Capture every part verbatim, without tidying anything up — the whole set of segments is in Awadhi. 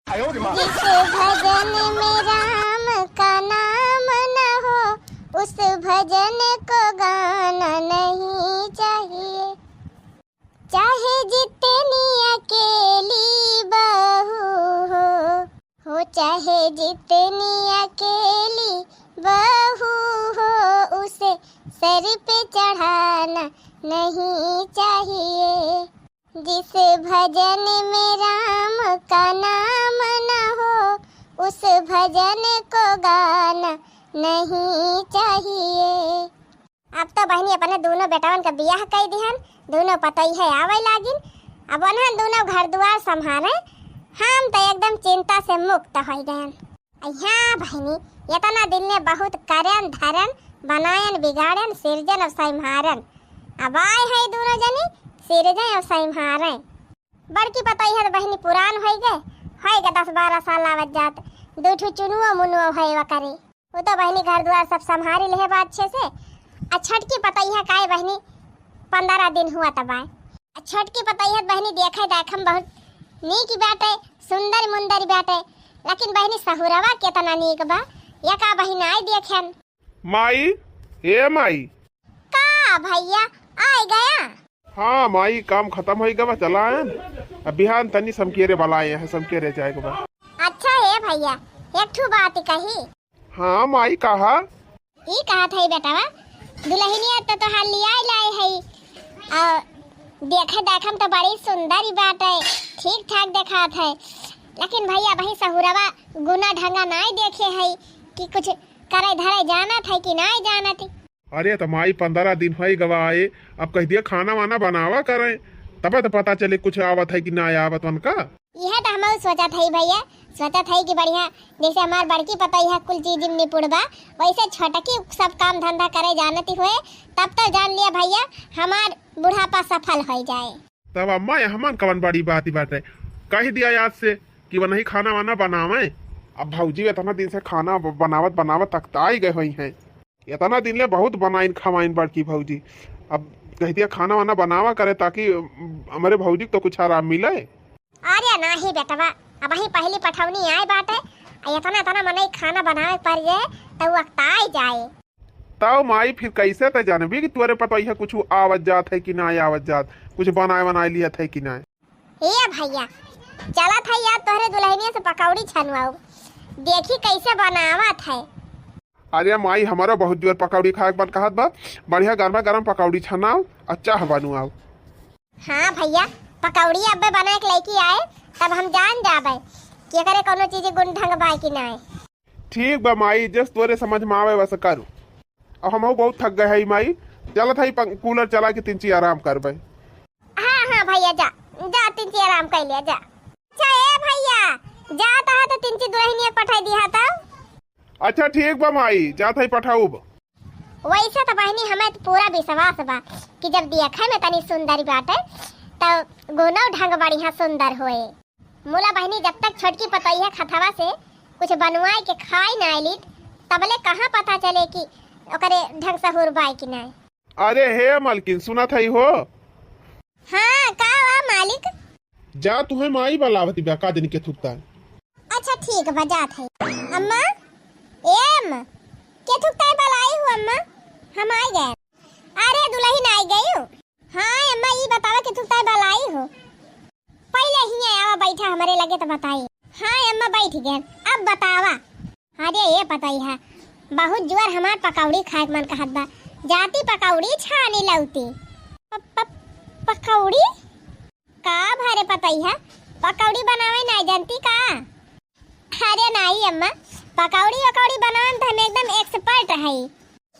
जिस भजन में राम का नाम न हो, उस भजन को गाना नहीं चाहिए। चाहे जितनी अकेली बहू हो, हो चाहे जितनी अकेली बहू हो, उसे सर पे चढ़ाना नहीं चाहिए। जिस भजन में राम का नाम न हो, उस भजन को गाना नहीं चाहिए। अब तो बहिनी अपने दूनो बेटवन का बियाह कई दिहन, दूनो पतोहिया आवै लागिन। अब उन्हन दूनो घर दुआर संभारे, हम तो एकदम चिंता से मुक्त होइ गयन। हाँ बहिनी, एतना दिन ले बहुत करन धरन, बनायन बिगाड़न, सिरजन और संभारन। अब आए हैं दूनो जनी, सिरजन और संभारे। बड़की पतोहिया तो बहिनी पुरान होइ गए, होइ गए दस बारह साल आवत जात, दू ठो चुनुओ मुनुओ है वकरे। वो तो बहिनी घर दुआर सब संभारी लेहे बा अच्छे से। आ छोटकी पतोहिया काहे बहिनी पंद्रह दिन हुआ तब आए। आ छोटकी पतोहिया बहिनी देखे दाखम बहुत नीक बाटे, सुंदर मुंदर बाटे, लेकिन बहिनी सहुरवा केतना नीक बा, या का बहिन आई देखेन। माई, ए माई। का भैया, आइ गया? हाँ माई, काम खतम होइ गवा, चला आयन। अब बिहान तनी समकेरे बलाए हैं, समकेरे जाए के बा। अच्छा हे भैया, एक ठो बात कही। हाँ माई, कहा। ई कहत है बेटवा, दुलहिनिया तो तोहार लियाई लाए है, और देखे देखम तो बड़ी सुंदर ही बाटे, ठीक ठाक देखात है, लेकिन भैया वही सहुरवा गुना ढंगा नाई देखे है कि कुछ करे धरे जानत है कि नाई जानत। अरे त माई, पंद्रह दिन होइ गवा आए, अब कहि दिया खाना वाना बनावा करें, तबे त पता चले कुछ आवत है कि ना आवत उनका। इहे त हमहू सोचत हई भैया, सोचत हई कि बढ़िया जैसे हमार बड़की पतोहिया कुल चीज में निपुण बा, वैसे छोटकी सब काम धंधा करे जानती हुए, तब तो जान लिया भैया हमार बुढ़ापा सफल होइ जाए। तब अम्मा, हमन कवन बड़ी बात बाटे, कहि दिया आज से कि वनही खाना वाना बनावे। अब भौजी एतना दिन से खाना ब-, बनावत बनावत अकताई गए होइ हैं। एतना दिन ले बहुत बनाइन खवाइन बड़की भौजी। अब कहि दिया खाना वाना बनावा करे ताकि, अम, हमरे भौजी को तो कुछ आराम मिले। अरे नाही बेटवा, अबहीं पहली पठौनी आए बाटे, आ एतना एतना मनई खाना बनावे के पड़ जाए, त उ अकताई जाए। तब माई फिर कैसे त जानबी कि तोरे पतोहिया कुछ आवत जात है कि ना आवत जात, कुछ बनाए बनाए लियत है कि ना? ए भैया, चलत है यार तोहरे दुलहिनिया से पकौड़ी छनवाऊ, देखी कैसे बनावत है। अरे माई, हमारा बहुत जोर पकौड़ी खाए के मन कहत बा, बढ़िया गरमा गरम पकौड़ी छनाओ, अच्छा बनवाओ। हाँ भैया, पकौड़ी अब्बे बनाए के लेके आए, तब हम जान जाबे कि एकरे कोनो चीज गुण ढंग बाय कि नाय। ठीक बा माई, जस तोरे समझ में आवे वस करू। अब हमहू बहुत थक गए हई माई, चलत हई पंख-, कूलर चला के तिनची आराम करबे। हाँ, हाँ भैया, जा, जा तिनची आराम कर लिया, जा। अच्छा ए भैया, जात हा तो तिनची दुलहिनिया के पठाई दिहा तब। अच्छा ठीक बा माई, जात हई पठाउब। वैसे तो बहिनी, हमें तो पूरा विश्वास बा कि जब देखे में तनी सुंदर बाटे, तो गुनो ढंग बढ़िया सुंदर होए। मुला बहिनी, जब तक छोटकी पतोहिया खथवा से कुछ बनवाए के खाए ना आइली, तबले कहाँ पता चले कि ओकरे ढंग सहूर बाय कि नाय। अरे हे मलकिन, सुनत हई हो? हाँ, का बा मालिक? जा, तुहे माई बलावती बा, का दिन के थुकता। अच्छा ठीक बा, जात है। अम्मा, ए अम्मा, के थुकता बलाई हो अम्मा? हम आइ गए। अरे दुलहिन आइ गई हो। हाँ अम्मा, ई बतावा के थुकता बलाई हो। पहिले हियाँ आवा, बैठा हमरे लगे त बताई। हाँ अम्मा, बैठ गए, अब बतावा। अरे ए पतोहिया, बहुत जुआर हमार पकौड़ी खाए के मन कहत बा, जाती पकौड़ी छानी लौती। प-, प-, पकौड़ी? का भरे पतोहिया, पकौड़ी बनावे नाय जानती का? अरे नाई अम्मा, पकौड़ी वकौड़ी बनावे में तो हम एकदम expert हई।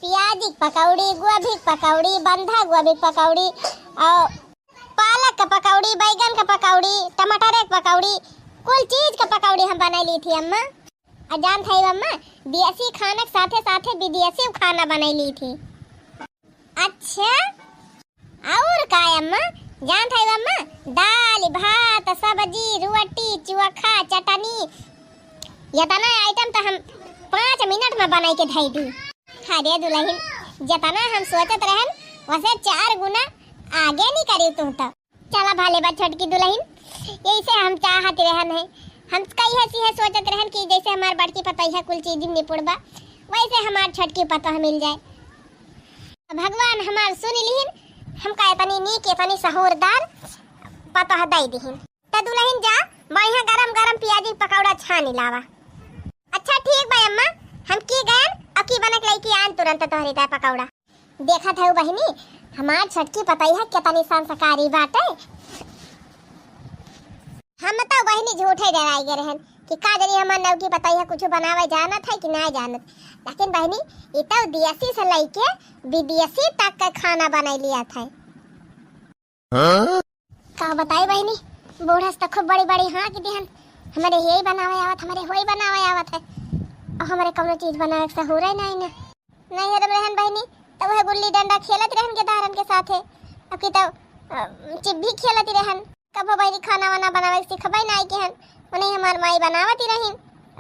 प्याज की पकौड़ी, गोभी की पकौड़ी, बंधा गोभी की पकौड़ी, और पालक का पकौड़ी, बैगन का पकौड़ी, टमाटर का पकौड़ी, कुल चीज का पकौड़ी हम बनाई ली थी अम्मा। आ जानत हई अम्मा, देसी खाना के साथे साथे विदेशी खाना बनाई ली थी। अच्छा, और का अम्मा? जानत हई अम्मा, दाल, भात, सब्जी, रोटी, चोखा, चटनी, इतना item तो हम पाँच मिनट में बनाई के धई दी। अरे दुलहिन, जितना हम सोचत रहन, वसे चार गुना आगे निकरी तू तो। चला भले बा छोटकी दुलहिन, यही से हम चाहत रहन है हम कहिए से इहे सोचत रहन कि जैसे हमार बड़की पतोहिया कुल चीज निपुण बा, वैसे हमार छोटकी पतोह मिल जाए। भगवान हमार सुन लिहिन, हमका इतनी नीक, इतनी सहूरदार पतोह दई दिहिन। त दुलहिन जा, बढ़िया गरम गरम पियाजी पकौड़ा छानी लावा। अच्छा ठीक बा अम्मा, हम की गयन, अब की बनक लइके आन तुरंत तोहरी ताई पकौड़ा। देखत हऊ बहिनी, हमार छोटकी पतोहिया केतनी संस्कारी बाटे। हम तो बहिनी झूठे डराई गए रहन कि का जानी हमार नवकी पतोहिया कुछ बनावे जानत है कि ना जानत, लेकिन बहिनी ई तो देसी से लइके विदेशी तक के खाना बनाई लियात है। हाँ? का बताई बहिनी, बूढ़ा से तो खूब बड़ी बड़ी हाँक दिहन, हमरे यही बनावे आवत, हमरे होई बनावे आवत है, और हमरे कौनो चीज बनावे के सहूरे नहीं ना। नैहर में रहन बहिनी, तब वह गुल्ली डंडा खेलत रहन गेदारन के साथे। अब की तब, अ, चिप्पी खेलत रहन। कबो बहिनी खाना वाना बनावे के सिखबे नाई केहन। उन्हें हमार माई बनावती रहिन,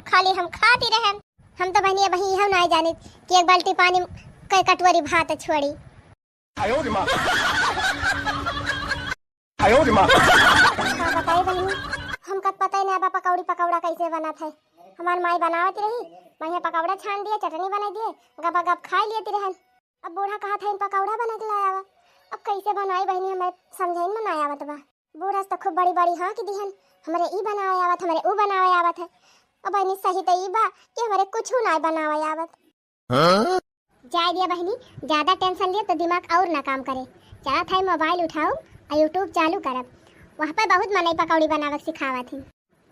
खाली हम खाती रहन। हम तो बहिनी अब इहो नाई जानित कि एक बाल्टी पानी कै कटोरी भात छोड़ी। आयो रे माँ। आयो रे माँ। का बताई बहिनी, हमका त पता ही ना बा पकौड़ी पकौड़ा कैसे बनत है। हमार माई बनावत रही, बढ़िया पकौड़ा छान दिए, चटनी बनाई दिए, गपा गप खाई लेती रहन। अब बूढ़ा कहत है इन पकौड़ा बना के लाया बा। अब कैसे बनाई बहिनी, हमें समझे में ना आवत बा। बूढ़ा से तो खूब बड़ी बड़ी हाँक दिहन, हमरे ई बनावे आवत, हमरे ऊ बनावे आवत है। अब बहिनी सही तो ई बा कि हमरे कुछ ना बनावे आवत। हाँ? जाए दिया बहिनी, ज्यादा tension लिया तो दिमाग और ना काम करे। चला था mobile उठाऊ और YouTube चालू करब, वहाँ पर बहुत मनई पकौड़ी बनावे के सिखावत ही।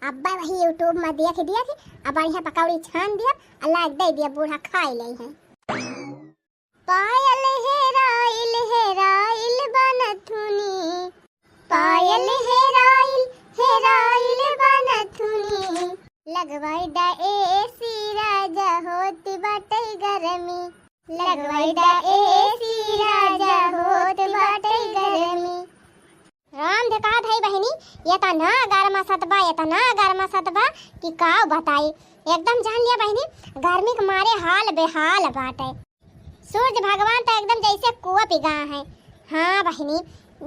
अब्बा वही YouTube में देख दिया थी, अब बढ़िया पकौड़ी छान दिया, अल्लाह दे दिया बूढ़ा खाई ले है। पायल हेराइल, हेराइल बनथुनी, पायल हेराइल, हेराइल बनथुनी। लगवाई दा AC राजा होत बाटे गरमी, लगवाई दा AC राजा होत बाटे गरमी। राम देखा धई बहिनी, एतना गरमासत बा, एतना गरमासत बा कि का बताई। एकदम जान लिया बहिनी, गर्मी के मारे हाल बेहाल बाटे। सूरज भगवान तो एकदम जैसे कुआ पिगा है। हाँ बहिनी,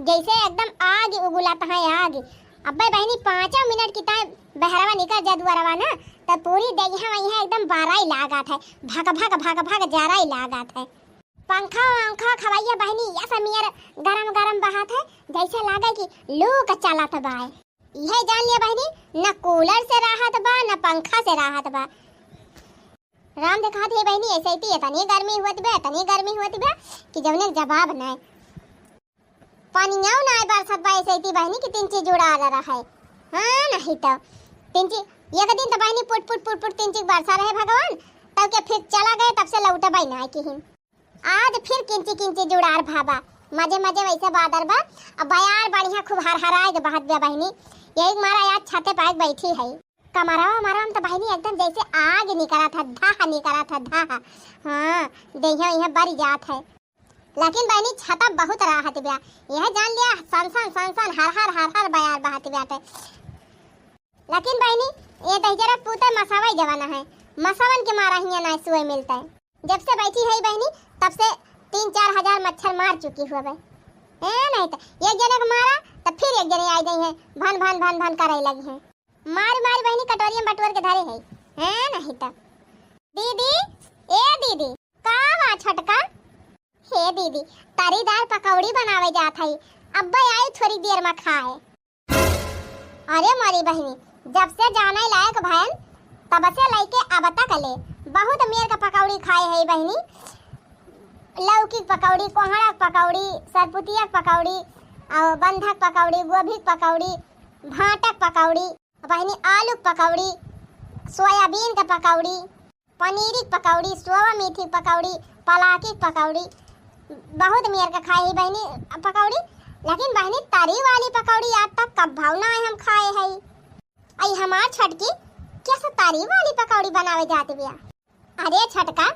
जैसे एकदम आग उगुलत है, आग। अब्बे बहिनी, पाँचों मिनट की ताई बहरवा निकल जा दुआरवा ना, तो पूरी देहिया वहिया एकदम बाराई लागत है, भक भक भक भक जराई लागत है। पंखा वंखा खवैया बहिनी, ये सब मियर गरम गरम बहात है, जैसे लागे कि लू के चलत बाय। इहे जान लिया बहिनी, न cooler से राहत बा, न पंखा से राहत बा। राम देखात है बहिनी, ऐसे इतनी गर्मी हुअत बा, इतनी गर्मी हुअत बा कि जौने के जवाब नाय। पानियाऊ नाय बरसत बा, ऐसे इतनी बहिनी कि तीन चीज उड़ा रहा है। हाँ, नहीं तो तीन चीज, एक दिन तो बहिनी पुट पुट पुट पुट तीन चीज बरसा रहे भगवान, तब के फिर चला गए, तब से लौटे बाई नाय किहिन। आज फिर किंची किंची जुड़ार भाबा, मजे मजे वैसे बादर बा। अब बयार बढ़िया खूब हरहराए के बहत बा बहिनी, यही के मारा आज छते पे आके बैठी है। कमरवा मरवा में तो बहिनी एकदम जैसे आग निकला था, धाह निकला था, धाह। हाँ, देहिया इहाँ बरी जात है, लेकिन बहिनी छता बहुत राहत बा। यह जान लिया, सन सन सन सन हर हर हर हर बयार बहत बाटे। लेकिन बहिनी, ये दहिजरा पूते मसावई जमाना है, मसावन के मारा हियाँ ना सुए मिलता है। जब से बैठी है बहिनी, तब से तीन चार हजार मच्छर मार चुकी हुआ बे। ए, नहीं तो एक जने के मारा, तो फिर एक जने आई गई है, भन भन भन भन करे लगी है। मार मार बहिनी कटोरिया में बटोर के धरे है। ए, नहीं तो। दीदी, ए दीदी, का बा छोटका? हे दीदी, तरीदार पकौड़ी बनावे जात हई, अब्बे आई थोड़ी देर में खाए। अरे मोरी बहिनी, जब से जाने लायक भयन, तब से लइके अब तक ले बहुत मेर का पकौड़ी खाए है बहिनी। लौकी के पकौड़ी, कोहड़ा के पकौड़ी, सरपुतिया के पकौड़ी, और बंधक पकौड़ी, गोभी के पकौड़ी, भांटा के पकौड़ी, बहिनी आलू के पकौड़ी, सोयाबीन के पकौड़ी, पनीर के पकौड़ी, सोया मेथी के पकौड़ी, पलाकी के पकौड़ी, बहुत मेर के खाए ही बहिनी पकौड़ी। लेकिन बहिनी, तरी वाली पकौड़ी आज तक कब्बौ ना हम खाए है। आई हमार छोटकी कैसे तरी वाली पकौड़ी बनावे जात बिया। अरे छोटका,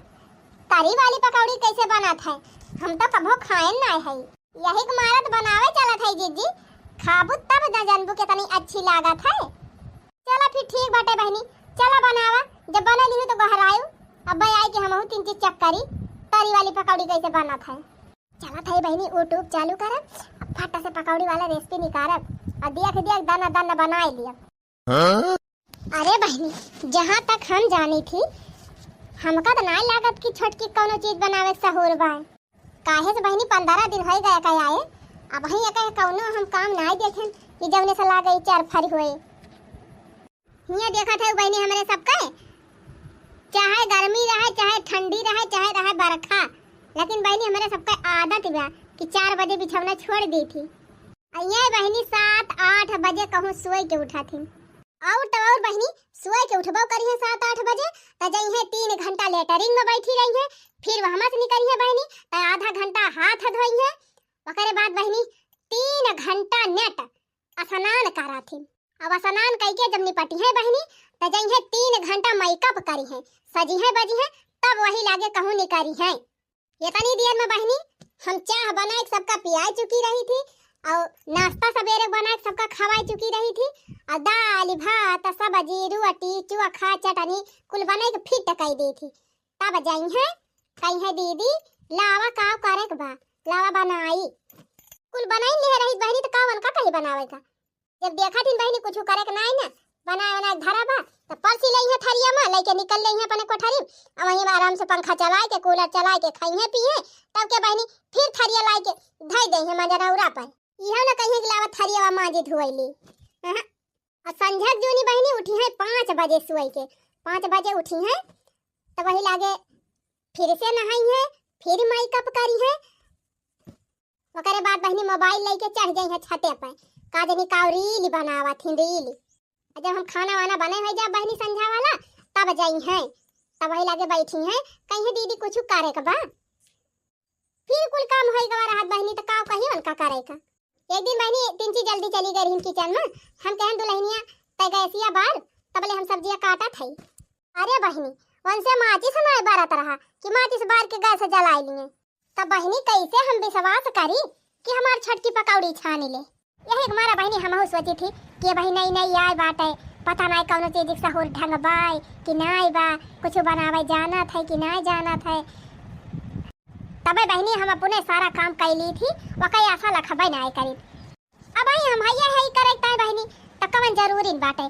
तरी वाली पकौड़ी कैसे बनत है? हम तो कभो खाएन ना है। यही के मारत बनावे चलत है जीजी, खाबू तब न जानबू कितनी अच्छी लागत है। चला फिर ठीक बाटे बहिनी, चला बनावा, जब बने लिहू तो गोहरायू। अब्बे आई के हमहू तीन चीज check करी, तरी वाली पकौड़ी कैसे बनत है। चलत है बहिनी, YouTube चालू करब, अब फट से पकौड़ी वाला recipe निकारब, और दिया के दिया दाना दाना बनाए लिया। हाँ? अरे बहिनी, जहाँ तक हम जानी थी, हमका त नाय लागत कि छोटकी कौनो चीज बनावे के सहूर बा। काहे से बहिनी, पंद्रह दिन होइ गए का आए, अबहीं एका कौनो हम काम नाय देखेन कि जौने से लागे ई चरफरी होए। हियाँ देखत है बहिनी हमरे सबके, चाहे गर्मी रहे, चाहे ठंडी रहे, चाहे रहे बरखा, लेकिन बहिनी हमरे सबके आदत बा कि चार बजे बिछौना छोड़ दी थी। आ ये बहिनी सात आठ बजे कहूँ सोए के उठा थी। और तो और बहिनी, सोए के उठबो करी है सात आठ बजे, त जइहे तीन घंटा लेटरिन में बैठी रही है, फिर वहमा से निकली है बहिनी, त आधा घंटा हाथ धोई है, ओकरे बाद बहिनी तीन घंटा नेट स्नान करा थी। अब स्नान कइके जब निपटी है बहिनी, त जइहे तीन घंटा मेकअप करी है, सजी है बजी है, तब वही लागे कहूँ निकरी है। इतनी देर में बहिनी हम चाह बनाए के सबका पियाए चुकी रही थी और नाश्ता सबेरे बनाए के सबका खवाए चुकी रही थी और दाल भात सब्जी रोटी चोखा चटनी कुल बनाए के फिट कई दी थी। तब जइहे कहिए, "दीदी लावा का करे के बा, लावा बनाई।" कुल बनाई ले रही बहिनी तो का उनका कहीं बनावे का। जब देखा दिन बहिनी कुछ करे के नाई ना, बनाए बनाए धरा बा, त परसी लइहे थरिया में, लइके निकल लइहे अपने कोठरी, आ वहीं में आराम से पंखा चलाए के, कूलर चलाए के, खाइहे पिए, तब के बहिनी फिर थरिया लाए के धई दइहे मजनौरा पर। इहो ना कहिए कि लावा थरिया माजी धोइली। अहाँ, आ संझक जूनी बहिनी उठी है पाँच बजे सोए के, पाँच बजे उठी है, त वही लागे फिर से नहाई है, फिर मेकअप करी है, ओकरे बाद बहिनी मोबाइल लइके चढ़ जइहे छते पे, का जनी का रील बनावत ही रील। आ जब हम खाना वाना बने होइ जा बहिनी संझा वाला, तब जइहे, तब वही लागे बैठी है, कहिए, "दीदी कुछ करे के बा?" फिर कुल काम होइ गवा रहत बहिनी, त का कही उनका करे का। एक दिन बहिनी तिनची जल्दी चली गई रही किचन में, हम कहन, "दुल्हनिया तय गैसिया बार, तबले हम सब्जिया काटत हई।" अरे बहिनी, उनसे माचिस नाय बरत रहा कि माचिस बार के गैस जलाए लिए। तब बहिनी, कैसे हम विश्वास करी कि हमार छोटकी पकौड़ी छानी ले? यही के मारा बहिनी हमहू सोची थी कि ये बहिनी नई नई आए बाटे, पता नाय कौनो चीज के सहूर ढंग बाय कि नाय बा, कुछ बनावे जानत है कि नाय जानत है। तबे बहिनी हम अपने सारा काम कैली थी, वकई आशा लखबे नाय करी। अब आई हम हइया है करे ताय बहिनी, त कवन जरूरी बाटे?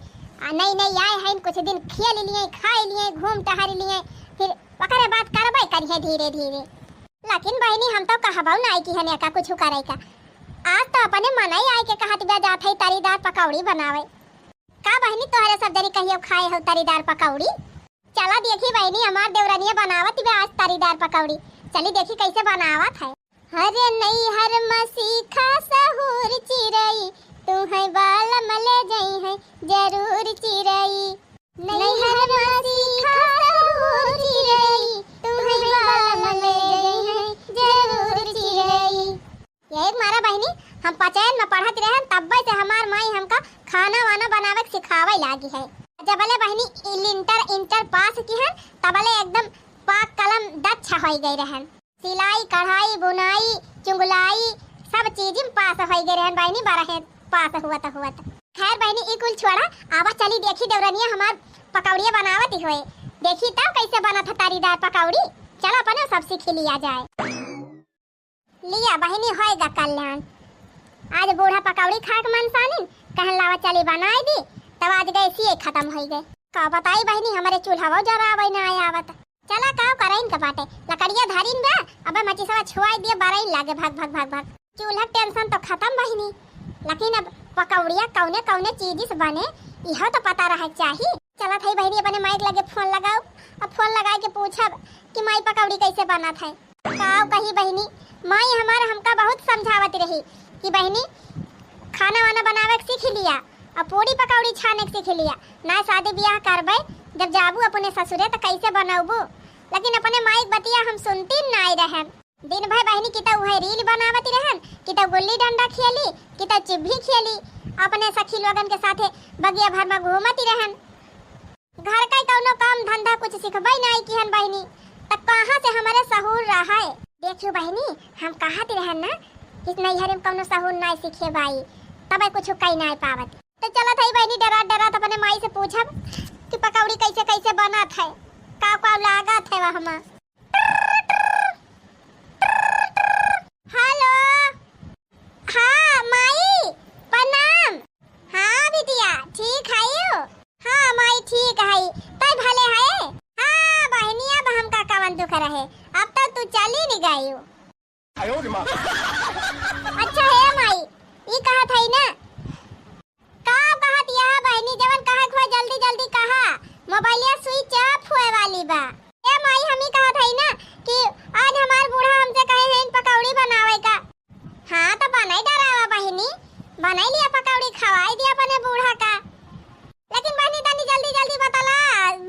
आ नई नई आए हैं, कुछ दिन खेल लिए, खाए लिए, घूम टहर लिए, फिर ओकरे बाद करबे करिए धीरे धीरे। लेकिन बहिनी, हम तो कहबो नाई कि हने का कुछ करे का। आज तो अपने मनई आए के कहत बा जात है तरीदार पकौड़ी बनावे। का बहिनी, तोहरे सब जनी कहियो खाए हो तरीदार पकौड़ी? चला देखी बहिनी, हमार देवरनिया बनावत बा आज तरीदार पकौड़ी। चली देखी कैसे बनावत है। हरे नैहर में सीखा सहूर चिरई, तू है बालम ले जई है जरूर चिरई। नैहर में सीखा सहूर चिरई, तू है बालम ले जई है जरूर चिरई। यही मारा बहिनी, हम पचैन में पढ़त रहन, तब्बे से हमार माई हमका खाना वाना बनावे के सिखावे लागी है। जबले बहिनी ई इंटर, इंटर पास किहन, तबले एकदम पाक कलम दक्ष होइ गई रहन। सिलाई, कढ़ाई, बुनाई, चुंगलाई, सब चीज में पास होइ गई रहन बहिनी, बारहे पास हुवत हुवत। खैर बहिनी, ई कुल छोड़ा, आवा चली देखी देवरनिया हमार पकौड़िया बनावत ही होए, देखी तब कैसे बनत है तरीदार पकौड़ी। चलो अपने सब सीख लिया जाए। लिया बहिनी, होएगा कल्याण। आज बूढ़ा पकौड़ी खा के मनसानिन, कहन लावा चली बनाए दी, तब आज गैसिए खत्म होइ गए। का बताई बहिनी, हमरे चूल्हा जरावे ना आवत। चला काव करइन के बाटे, लकड़िया धरिन बा, अबे मचिसवा छुआई दिए, बरइन लागे भग भग भग भग। चूल्हा के टेंशन तो खत्म बहिनी, लेकिन अब पकौड़िया कौने कौने चीज से बने, इहो तो पता रहे चाही। चलत हई बहिनी, अपने माई के लगे फोन लगाओ, अब फोन लगाए के पूछब कि माई पकौड़ी कैसे बनत है। काव कही बहिनी, माई हमार हमका बहुत समझावत रही कि बहिनी खाना वाना बनावे के सीख लिया और पूड़ी पकौड़ी छाने के सीख लिया, ना शादी ब्याह करबे, जब जाबू अपने ससुरे तो कैसे बनौबू। लेकिन अपने माई के बतिया हम सुनती नाई रहन। दिन भर बहिनी कितौ उहे रील बनावत रहन, कितौ गुल्ली डंडा खेली, कितौ चिब्भी खेली, अपने सखी लोगन के साथे बगिया भर में घूमत रहन। घर का कौनो काम धंधा कुछ सिखबे नाई किहन बहिनी, त कहाँ से हमरे सहूर रहे? देखियो बहिनी, हम कहत रहन ना कि नैहर में कौनो सहूर नाई सीखे बाई, तबे कुछ कई नाई पावत। तो चलत हई बहिनी, डरात डरात अपने माई से पूछब कि पकौड़ी कैसे कैसे बनत है, का का लागत है वहमा। हेलो, हाँ माई, प्रणाम। हाँ बिटिया, ठीक है यू? हाँ माई, कहाई, तै भले है। हाँ बहिनी, अब हमका कवन दुख रहे, अब तो तू चली नहीं गई। अच्छा हे माई, ई कहत हई ना, का कहत यह बहिनी, जवन कहे के होए जल्दी जल्दी कहा, मोबाइलिया switch off होए वाली बा। ए माई, हम ई कहत हई ना कि आज हमार बूढ़ा हमसे कहे हैं पकौड़ी बनावे का। हाँ, तो बनाई डरावा बहिनी, बनाई लिया पकौड़ी, खवाई दिया अपने बूढ़ा का। लेकिन बहिनी, तनी जल्दी जल्दी बताला,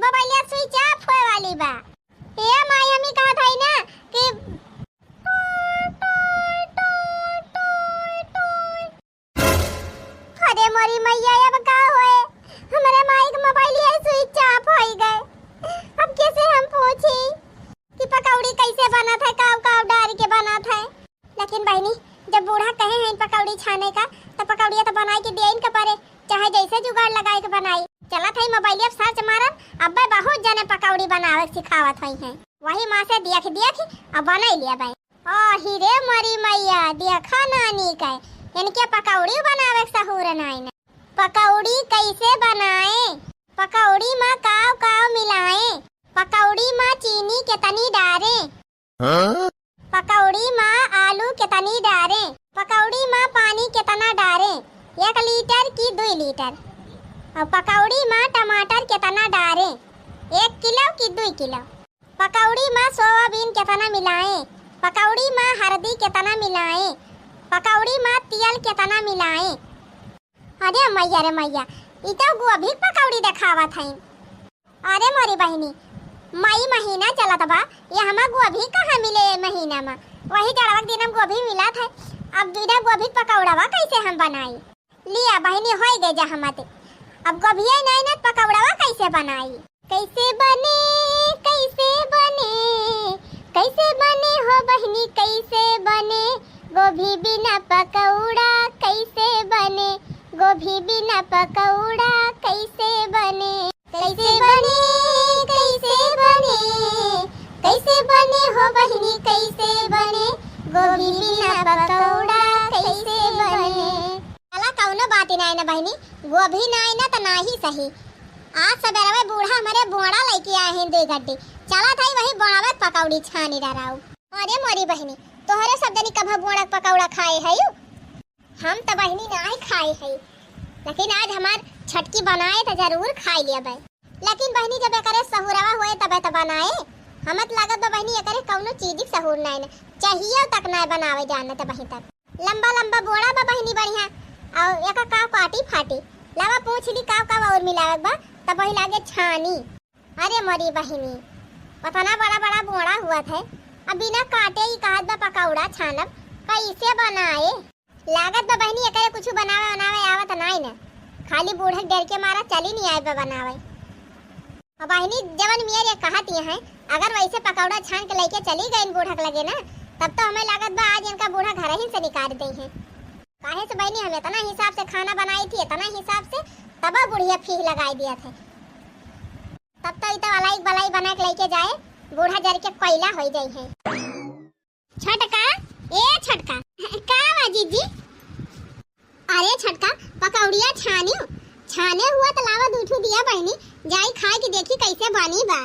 मोबाइलिया switch off होए वाली बा। ए माई, हम ई कहत हई ना कि अरे मोरी मैया, अब का होए? हमरे माई के मोबाइल ये switch off होई गए। अब कैसे हम पूछी कि पकौड़ी कैसे बनत है, काव काव डार के बनत है? लेकिन बहिनी, जब बूढ़ा कहे हैं पकौड़ी छाने का, तो पकौड़िया तो बनाई के दिया इनका परे, चाहे जैसे जुगाड़ लगाए के बनाई। चलत है मोबाइल अब search मारब, अब्बे बहुत जने पकौड़ी बनावे के सिखावत होई हैं। वही माँ से देख देख अब बनाई लिया बे। आही रे मोरी मैया, देखा नानी के, इनके पकौड़ी बनावे के सहूर नाई न। पकौड़ी कैसे बनाए? पकौड़ी मा काव काव मिलाए? पकौड़ी मा चीनी कितनी डारे? हाँ? पकौड़ी मा आलू कितनी डारे? पकौड़ी मा पानी कितना डारे? एक लीटर की दुई लीटर? और पकौड़ी मा टमाटर कितना डारे? एक किलो की दुई किलो? पकौड़ी मा सोयाबीन केतना मिलाएं? पकौड़ी मा हरदी केतना मिलाएं? पकौड़ी मा तियल केतना मिलाएं? अरे मैया रे मैया, ई तो गोभी के पकौड़ी देखावत हईं। अरे मोरी बहिनी, मई महीना चलत बा, ये हमा गोभी कहाँ मिले ये महीना मा? वही जड़वा के दिन हम गोभी मिलत है, अब बिना गोभी के पकौड़वा कैसे हम बनाई? लिया बहिनी, होई गए जहमत। अब गोभिया नाई ना, पकौड़वा कैसे बनाई? कैसे बने, कैसे बने, कैसे बने हो बहिनी, कैसे बने गोभी बिना पकौड़ा, कैसे बने गोभी बिना पकौड़ा, कैसे बने? कैसे बने, कैसे बने, कैसे बने हो बहिनी, कैसे बने गोभी बिना पकौड़ा, कैसे बने? चला, कौनो बात ही नाई ना बहिनी, गोभी नाई ना त नाही सही। आज सबेरवे बूढ़ा हमरे बोड़ा लइके आए हैं दे गड्डी। चला था वही बोड़ावे पकौड़ी छानी डराऊ। अरे मोरी बहिनी, तोहरे सब जनी कभा बोड़ा के पकौड़ा खाए हयू? हम त बहिनी नाई खाए हई, लेकिन आज हमार छटकी बनाए त जरूर खाए लिया बे। लेकिन बहिनी, जब एकरे सहुरवा होए तबे त बनाए। हमें त लागत बा बहिनी, एकरे कौनो चीज के सहूर नाई न, चाहिए तक नाई बनावे जाने त बही तक। लंबा लंबा बोड़ा बा बहिनी बढ़िया, और एका का काटी फाटी। लावा पूछ ली का का और मिलावे बा, तब वही लागे छानी। अरे मोरी बहिनी, पतना बड़ा बड़ा बोड़ा हुआ थे, अब बिना काटे ही कहत बा पकौड़ा छानब, कैसे बनाए? लागत बा बहिनी, एकरे कुछ बनावे बनावे आवत नाई न, खाली बूढ़क डर के मारा चली नहीं आए बा बनावे। अब बहिनी, जवन मियर ये कहत ये हैं, अगर वैसे पकौड़ा छान के लेके चली गई बूढ़क लगे ना, तब तो हमें लागत बा आज इनका बूढ़ा घर ही से निकाल दे हैं। काहे से बहिनी, हम इतना हिसाब से खाना बनाई थी, इतना हिसाब से, तब बुढ़िया फीह लगाई दिया थे। तब तो इतना अलाई बलाई बना के लेके जाए, बूढ़ा जर के कोयला हो जाई है। छटका, ए छटका, का बा जीजी? अरे छटका, पकौड़िया छानियो, छाने हुआ त लावा दू ठू दिया बहिनी, जाई खाए के देखी कैसे बनी बा।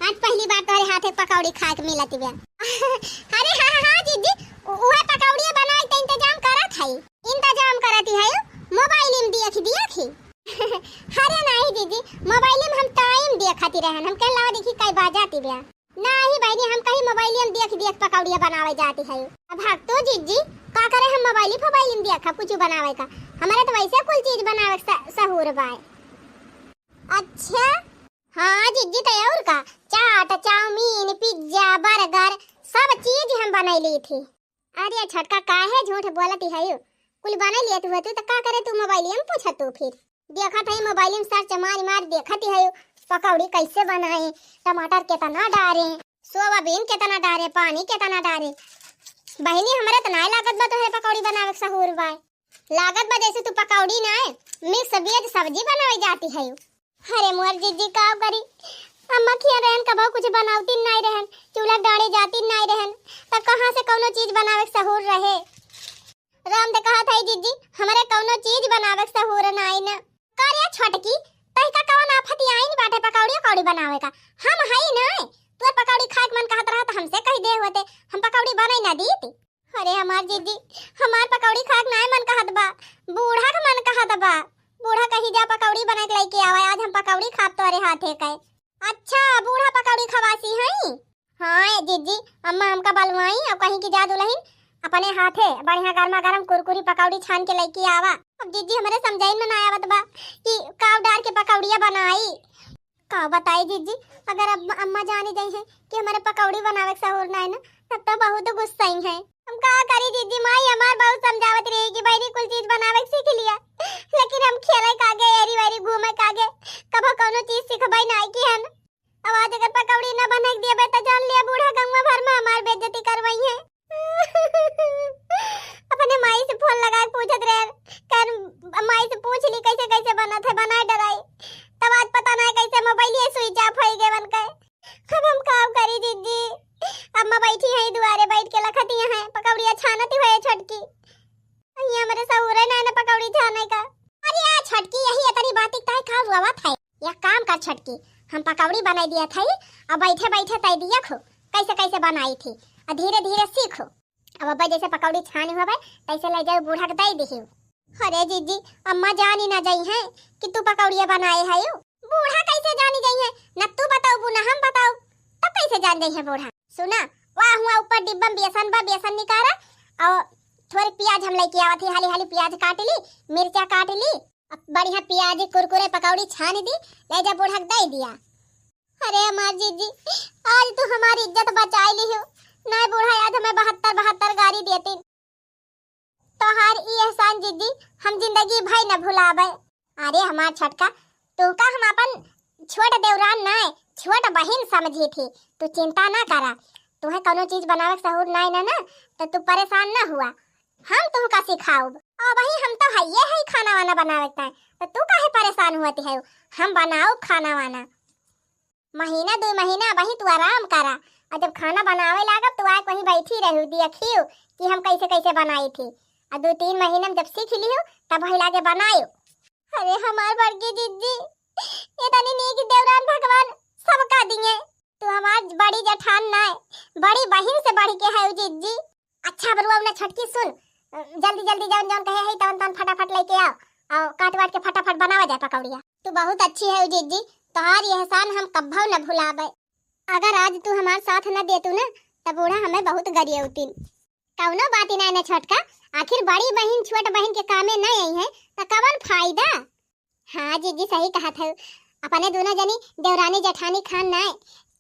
आज पहली बार तोहरे हाथे पकौड़ी खाए के मिलत बा। अरे हाँ, हाँ, हाँ, जीजी, उ-, उहे पकौड़िया बनाए के इंतजाम करत हई। इंतजाम करत ही है, मोबाइल में देख, देख ही। अरे नहीं जीजी, मोबाइल में हम टाइम देखती रहन, हम कह लावा देखी कई बाजाती बा। नाही बहिनी, हम कहीं मोबाइलिया में देख देख पकौड़िया बनावे जाती है। अब हक तो जीजी, का करे हम मोबाइल फोबाइल में देखब कुछ बनावे का। हमारे तो वैसे कुल चीज बनावे के स-, सहूर बाय। अच्छा, हाँ जीजी, तो और का, चाट, चाउमीन, पिज्जा, बर्गर, सब चीज हम बनाई ली थी। अरे छटका, काहे झूठ बोलती है? कुल बनाई लिया तू है, तू तो का करे, तू मोबाइलिया में पूछत तू फिर। देखत है मोबाइल में सर्च मार मार देखत है पकौड़ी कैसे बनाए, टमाटर कितना डारे, सोयाबीन कितना डारे, पानी कितना डारे। बहिनी, हमरे त नाय लागत बा तोहरे पकौड़ी बनावे के सहूर बाय। लागत बा जैसे तू पकौड़ी नाय, मिक्स वेज सब्जी बनावे जाती है। अरे मोर जीजी, का करी, अम्मा खिया रहन कबो कुछ बनावती नाय रहन, चूल्हा डाले जाती नाय रहन, तब कहाँ से कौनो चीज बनावे के सहूर रहे? राम दे कहत है जीजी, हमरे कौनो चीज बनावे के सहूर नाई न। का रे छोटकी, तहिका कौन आफत आइन बाटे बनावे का। हम हई ना, तोर पकौड़ी खाए के मन कहत रहा त हमसे कहि दे होते, हम पकौड़ी बनाई ना दीत। अरे हमार जिज्जी, हमार पकौड़ी खाए के नाय मन कहत बा, बूढ़ा के मन कहत बा। बूढ़ा कही जा पकौड़ी बना के लेके आवा, आज हम पकौड़ी खाब तोरे हाथे के। अच्छा, बूढ़ा पकौड़ी खवासी हई? हाँ ए जिज्जी, अम्मा हमका बलवाई, अब कहीं कि जा दुलहिन, अपने हाथे बढ़िया गर्मा गर्म कुरकुरी पकौड़ी छान के लेके आवा। अब जिज्जी हमरे समझाइन में ना आवत बा कि काव डार के पकौड़िया बनाई। का बताई जिज्जी, अगर अब अम्मा जानी जाई है कि हमरे पकौड़ी बनावे के सहूर नाय ना, तब तो बहुत गुस्साई है। हम का करी जिज्जी, माई हमार बहुत समझावत रही कि बहिनी कुल चीज बनावे के सीख लिया, लेकिन हम खेले कागे, एरी वेरी घूमे कागे, कभो कौनो चीज सिखबई नाय की हन। अब आज अगर पकौड़ी ना बना के दिया तो जान लिया बूढ़ा गंगवा भर में हमार बेइज्जती करवाई है। अपने माई से फोन लगा के पूछत रहे, कर माई से पूछ ली कैसे कैसे बनत है, बनाए डराई। तब आज पता ना कैसे मोबाइल ये स्विच ऑफ हो गए बन के। अब हम काम करी जिज्जी, अम्मा बैठी है दुआरे बैठ के लखती है, पकौड़िया छानती है छोटकी। ये हमरे सहूरे ना ना पकौड़ी छाने का। अरे आ छोटकी, यही इतनी बात का का रोवत है? या काम कर छोटकी, हम पकौड़ी बनाई दिया था, अब बैठे बैठे तय दिया खो कैसे कैसे बनाई थी, और धीरे धीरे सीखो। अब अब्बा जैसे पकौड़ी छानी होवे तैसे ले जाओ बूढ़ा के दे दिहियो। अरे जिज्जी, अम्मा जानी ना जाई है कि तू पकौड़िया बनाए है। बूढ़ा कैसे जानी जाई है? न तू बताऊ ना हम बताऊ, तब कैसे जान जाई है बूढ़ा? सुना, वह हुआ ऊपर डिब्बा में बेसन बा, बेसन निकारा और थोड़े प्याज हम लेके आवत ही, हाली हाली प्याज काट ली, मिर्चा काट ली, अब बढ़िया प्याज कुरकुरे पकौड़ी छान दी, ले जा बूढ़ा के दे दिया। अरे हमार जिज्जी, आज तू हमारी इज्जत बचाई ली हो, ना बूढ़ा आज हमें बहत्तर बहत्तर गारी देती। तोहार ई एहसान जिज्जी हम जिंदगी भर न भुलाबे। अरे हमार छोटका, तोहका हम अपन छोट देवरान नाय, छोट बहिन समझी थी। तू चिंता ना करा, तुहे कौनो चीज बनावे के सहूर नाय ना, ना, तो तू परेशान ना हुआ। हम तुहका सिखाउब। अबही हम तो हइये है खाना वाना बनावे के ताई, तो तू काहे परेशान हुआ ती है? हम बनाउब खाना वाना। महीना दुइ महीना अबही तू आराम करा, और जब खाना बनावे लागब तो आके वहीं बैठी रहू, देखियो कि हम कैसे कैसे बनाई थी। और दुइ तीन महीना में जब सीख लियो तब वही लागे बनायो। अरे हमार बड़की जिज्जी, ये तनी नीक देवरान भगवान सबका दिए। तू हमार बड़ी जेठान नाय, बड़ी बहिन से बढ़ के है जिज्जी। अच्छा बरुआ ना छोटकी सुन, जल्दी जल्दी जौन जौन कहे है तौन तौन फटाफट लेके आओ, और काट वाट के फटाफट बनावा जाए पकौड़िया। तू बहुत अच्छी है जिज्जी, तोहार ये एहसान हम कब्बो न भुलाबे। अगर आज तू हमार साथ न देतू ना, तब बूढ़ा हमें बहुत गरियौतीन। कौनो बात ही ना ना छोटका, आखिर बड़ी बहिन छोट बहिन के कामे न आई है, तो कवन फायदा? हाँ जिज्जी सही कहत है, अपने दोनों जनी देवरानी जेठानी खान नाय,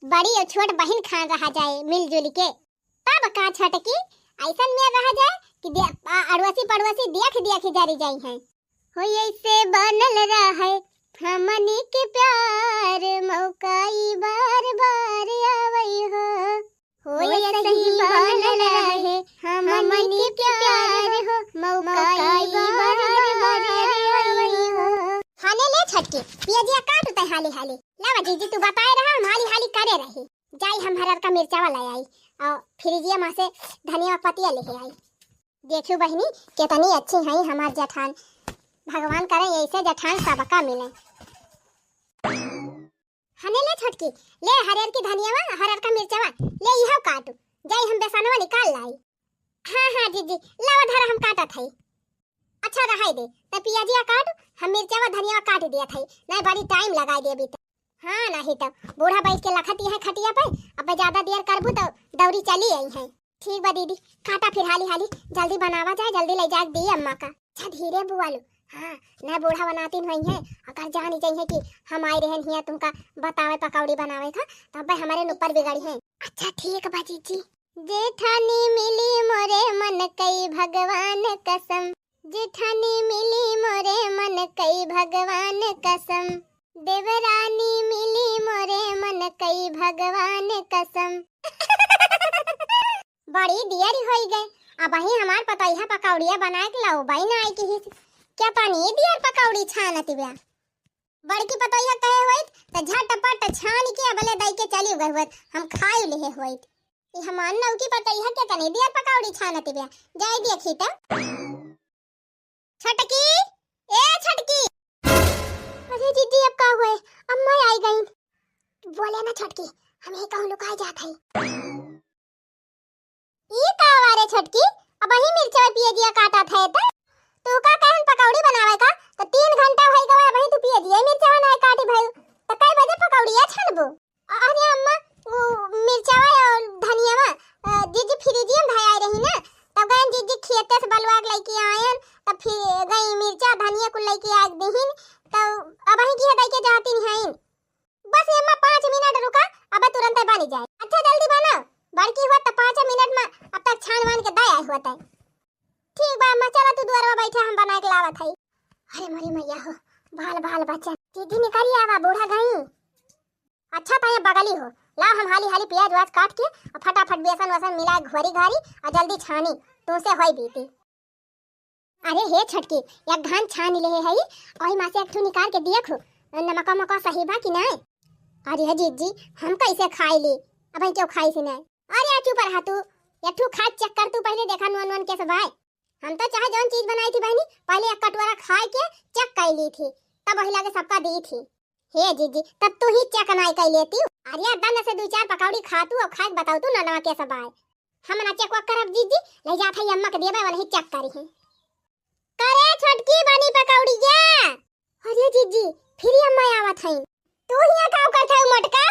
बड़ी और छोट बहिन खान रहा जाए मिलजुल के। तब का छोटकी, ऐसन में रह जाए कि दे-, आ, अड़ोसी पड़ोसी देख देख जरी जाई हैं। हो ऐसे बनल रहे हमनी के प्यार, मौका ई बार बार आवई हो। हो ऐसे ही बनल रहे हमनी के प्यार हो, मौका ई बार बार आवई हो। हाले ले छोटकी, पियजिया काट उते हाली हाली। लावा जीजी, तू बताए रहा, हम हाली हाली करे रही। जाई हम हरर का मिर्चावा ले आई और फ्रिजिया में से धनिया पतिया लेके आई। देखियो बहिनी, कितनी अच्छी हैं हमार जेठान। भगवान करे ऐसे जेठान सबका मिले। हने ले छोटकी, ले हरियर की धनियावा, हरियर का मिर्चावा, ले इहो काटू। जाई हम बेसनवा निकाल लाई। हाँ, हाँ, जीजी, लावा धरा हम काटत हई। अच्छा, रहाई दे, त पियाजिया काट, हम मिर्चावा धनियावा काट दिया थई, नहीं बड़ी टाइम लगाई दे अभी त। हाँ, नहीं तो बूढ़ा बैठ के लखती है खटिया पे, अब ज्यादा देर करबू तो दौरी चली आई है। ठीक बा दीदी, काटा फिर हाली हाली, जल्दी बनावा जाए, जल्दी ले जाके दी अम्मा का। अच्छा धीरे बुआलू, हाँ, न बूढ़ा बनातीन होई है, अगर जानी जाई है कि हम आए रहन हिया तुमका बतावे पकौड़ी बनावे का, तो अब्बे हमारे ऊपर बिगड़ी है। अच्छा ठीक बा जीजी। जेठानी मिली मोरे मन कई भगवान कसम, जेठानी मिली मोरे मन कई भगवान कसम, देवरानी मिली मोरे मन कई भगवान कसम। बड़ी देरी होई गए, अबही हमार पतोहिया पकौड़िया बनाए के लउबई ना आई किहिस। केतनी देर पकौड़ी छानत बिया। बड़की पतोहिया कहे होइत त झटपट छान के अबले दई के चली गए होइत, हम खाई लेहे होइत। ई हमार नौकी पतोहिया केतनी देर पकौड़ी छानत बिया, जाई देखी त। छोटकी, ए छोटकी। अरे दीदी, अब का हुए? अम्मा आई गईन। बोले ना छोटकी, हम ही कहूँ लुकाए जात है। ई का बारे छोटकी, अबहीं मिर्चवा पियजिया काटत है त? तू का कहन पकौड़ी बनावे का? त तीन घंटा भई गवा, अबहीं तू पियजिया मिर्चवा नाय काटी भई। त कै बजे पकौड़िया छनबू? अ-, अरे अम्मा, उ मिर्चवा और धनियावा, अ, जीजी फ्रिजिया में धयाए रही ना, तब गयन जीजी खेते से बलुआ के लइके आयन, तब फिर गई मिर्चा धनिया कुल लइके आ दिहिन, तब अबहीं की है दइके जाती नहीं। बस अम्मा पाँच मिनट रुका, अब तुरंत बन जाए। अच्छा जल्दी बनाओ, बड़की हुआ त पाँच मिनट में अब तक छान वान के दया हुआ तय। ठीक बा अम्मा, चला तू दुआरवा बैठा, हम बना के लावत हई। अरे मोरी मैया हो, बाल बाल बच्चा, दीदी निकली आवा, बूढ़ा गई। अच्छा त ये बगली हो, लाओ हम हाली हाली प्याज वाज काट के और फटाफट बेसन वसन मिला घोरी घारी और जल्दी छानी, तुमसे होई बीती। अरे हे छोटकी, एक घान छान ले है, वही मा से एक ठू निकाल के दिया खो, नमका मका सही बा कि नाय? अरे हे जीजी, हम कैसे खाई ली, अब क्यों खाई सी नाय? अरे आ चुप रहा तू, एक ठू खा चेक कर तू, पहले देखा नोन नोन कैसे बाय। हम तो चाहे जौन चीज बनाई थी बहनी, पहले एक कटोरा खाए के चेक कर ली थी, तब वही लागे सबका दी थी। हे जीजी, तब तू ही चेक नाय कर लेती। अरे दन से दो चार पकौड़ी खा तू और खाए के बताओ तू ननवा कैसे बाय। हम ना चेक वक करब जीजी, ले जात है अम्मा के देबे, वाला ही चेक करी है। करे छोटकी बनी पकौड़िया। अरे जीजी, फिर अम्मा आवत है। तू हिया का करत है मोटका?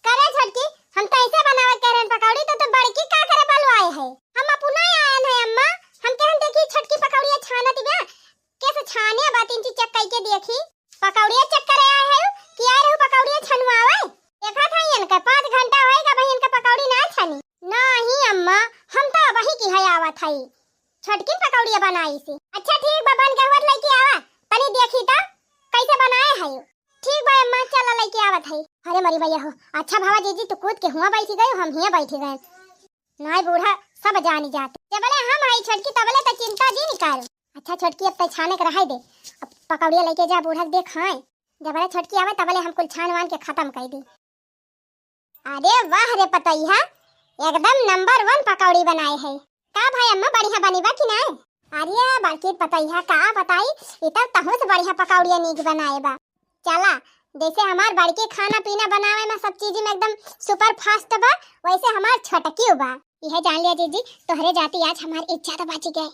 करे छोटकी, हम तो ऐसे बनावे के रहन पकौड़ी, तो, तो बड़की का करे बलवाए है? हम अपना आयन है अम्मा, हम कहन देखी छोटकी पकौड़िया छानत बा, कैसे छाने बा तीन चीज चेक करके देखी। पकौड़िया चेक करे आए है कि आए रहू पकौड़िया छनवावे? देखा था इनका पाँच घंटा होएगा भाई, इनका पकौड़ी ना छनी। नहीं अम्मा, हम तो अबही की है आवत है, छोटकिन पकौड़िया बनाई सी। अच्छा ठीक बा, बन गहुआ लइके आवा, तनी देखी तो कैसे बनाए है। ठीक बा अम्मा, चला लइके आवत है। अरे मरी भैया हो, अच्छा भावा जीजी तू कूद के हुआ बैठी गई, हम हिया बैठी गए। नाय बूढ़ा सब जानी जात, जबले हम आई छोटकी तबले त चिंता जी निकाल। अच्छा छोटकी अब तै छाने के रहाई दे, अब पकौड़िया लइके जा बूढ़ा के दे खाए, जबले छोटकी आवे तबले हम कुल छान वान के खत्म कर दी। अरे वाह रे पतैया, एकदम नंबर वन पकौड़ी बनाए है। का भाई अम्मा बढ़िया बनी बा कि नाय? अरे बड़की पतैया का बताई, ई तब तहूँ से बढ़िया पकौड़िया नीक बनाए बा। चला, जैसे हमार बड़की खाना पीना बनावे में सब चीज में एकदम सुपर फास्ट बा, वैसे हमार छोटकियो बा। यह जान लिया जीजी, तोहरे जाती आज हमार इज्जत बच गए।